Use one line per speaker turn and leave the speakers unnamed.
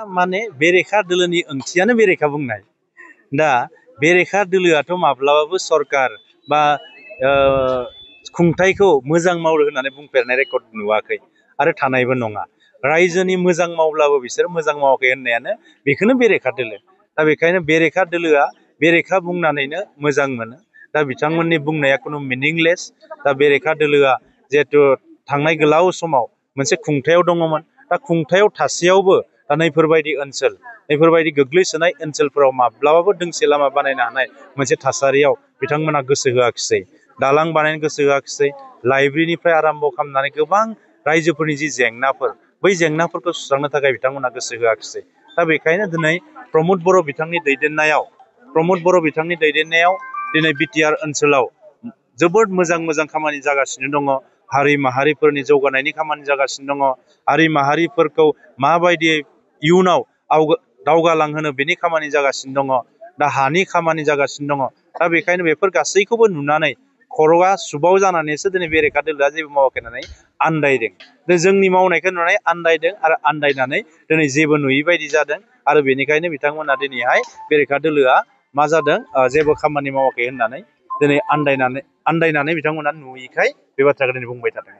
माने बेरेखा दोलोनि ओंथियानो बेरेखा बुंनाय दा बेरेखा दोलोआथ' माब्लाबाबो सरकार बा खुंथायखौ मोजां मावो होननानै बुंफेरनाय रेकर्ड नुवाखै आरो थानायबो नङा रायजोनि मोजां मावब्लाबो बिसोर मोजां मावाखै होननायानो बेखौनो बेरेखा दोलो दा बेखायनो बेरेखा दोलोआ बेरेखा बुंनानैनो मोजां मोनो दा बिथांमोननि बुंनाया खुनु मिनिंलेस दा बेरेखा दोलोआ जिहेतु थांनाय गोलाव समाव मोनसे खुंथायाव दङमोन दा खुंथायाव थासेयावबो दा नैफोरबायदि ओनसोल नैफोरबायदि गोग्लैसोनाय ओनसोलफोराव माब्लाबाबो दोंसे लामा बानायनो हानाय मोनसे थासारियाव बिथांमोना गोसो होआखिसै दालां बानायनो गोसो होआखिसै लाइब्रेरिनिफ्राय आरम्भ खालामनानै गोबां रायजोफोरनि जि जेंनाफोर बै जेंनाफोरखौ सुस्रांनो थाखाय बिथांमोना गोसो होआखिसै दा बेखायनो दिनै प्रमद बर' बिथांनि दैदेननायाव दिनै बिटिआर ओनसोलाव जोबोद मोजां खामानि जागासिनो दङ हारि माहारिफोरनि जौगानायनि खामानि जागासिनो दङ हारि माहारिफोरखौ माबायदि इयुनाव दावगालांहोनो बेनि खामानि जागासिनो दङ दा हानि खामानि जागासिनो दङ दा बेखायनो बेफोर गासैखौबो नुनानै खर'आ सुबाव जानानैसो दिनै बेरेखा दोलोआ जेबो मावाखै होननानै आन्दायदों जोंनि मावनायखौ नुनानै आन्दायदों आरो आन्दायनानै दिनै जेबो नुयै बायदि जादों आरो बेनिखायनो बिथांमोना दिनैहाय बेरेखा दोलोआ मा जादों जेबो खामानि मावाखै होननानै दिनै आन्दायनानै बिथांमोना नुयैखाय बे बाथ्राखौ दिनै बुंबाय थादों।